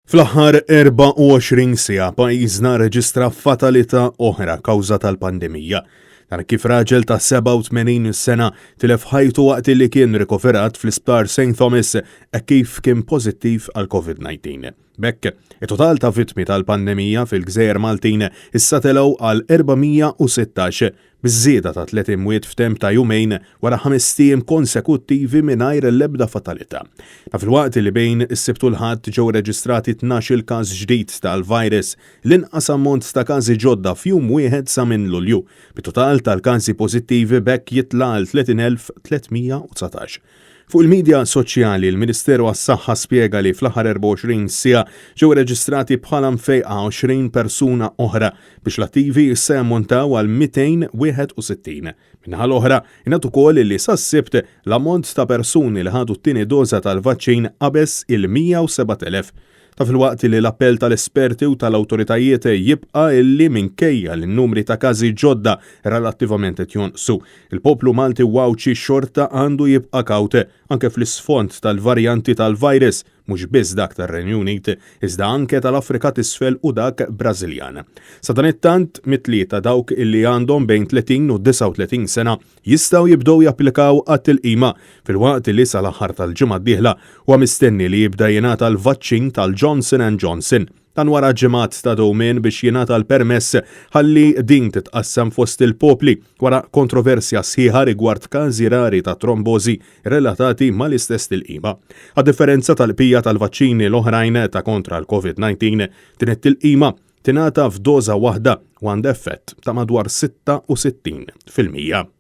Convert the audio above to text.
Fl-aħħar 24 siegħa pajjiżna rreġistra fatalità oħra kawża tal-pandemija. Dan kif raġel ta' 87 sena tilef ħajtu waqt li kien rikoverat fl-Isptar St. Thomas hekk kif kien pożittiv għal COVID-19. B'hekk, it-total ta' vittmi tal-pandemija fil-Gżejjer Maltin issa telgħu għal 416, biż-żieda ta' tliet imwiet f'temp ta' jumejn wara ħamest ijiem konsekuttivi mingħajr l-ebda fatalità. Dan filwaqt li bejn is-Sibt u l-Ħadd ġew irreġistrati 12-il każ ġdid tal-virus, l-inqas ammont ta' każi ġodda f'jum wieħed sa minn Lulju, bit-total tal-każi pożittivi b'hekk jitla' għal 30,319. Fuq il-midja soċjali, il-Ministeru għas-Saħħa spjega li fl-aħħar 24 siegħa ġew irreġistrati bħala mfejqa 20 persuna oħra biex l-attivi issa jammontaw għal 261. Min-naħa l-oħra, ingħad ukoll li sas-Sibt l-ammont ta' persuni li ħadu t-tieni doża tal-vaċċin qabeż il-107,000. Ta' filwaqt li l-appell tal-esperti u tal-awtoritajiet jibqa' illi minkejja li n-numri ta' każi ġodda relattivament qed jonqsu, il-poplu Malti u Għawdxi xorta għandu jibqa' kawt anke fl-isfond tal-varjanti tal-virus, mhux biss dak tar-Renju Unit, iżda anke tal-Afrika t'Isfel u dak Brażiljan. Sadanittant, mit-Tlieta dawk illi għandhom bejn 30 u 39 sena jistgħu jibdew japplikaw għat-tilqima, filwaqt li sal-aħħar tal-ġimgħa d-dieħla huwa mistenni li jibda jingħata l-vaċċin tal-Johnson and Johnson. Dan wara ġimgħat ta' dewmien biex jingħata l-permess ħalli din titqassam fost il-popli wara kontroversja sħiħa rigward każi rari ta' trombożi relatati mal-istess tilqima. A differenza tal-bqija tal-vaċċini l-oħrajn ta' kontra l-COVID-19, din it-tilqima tingħata f'doża waħda u għandha effett ta' madwar 66%.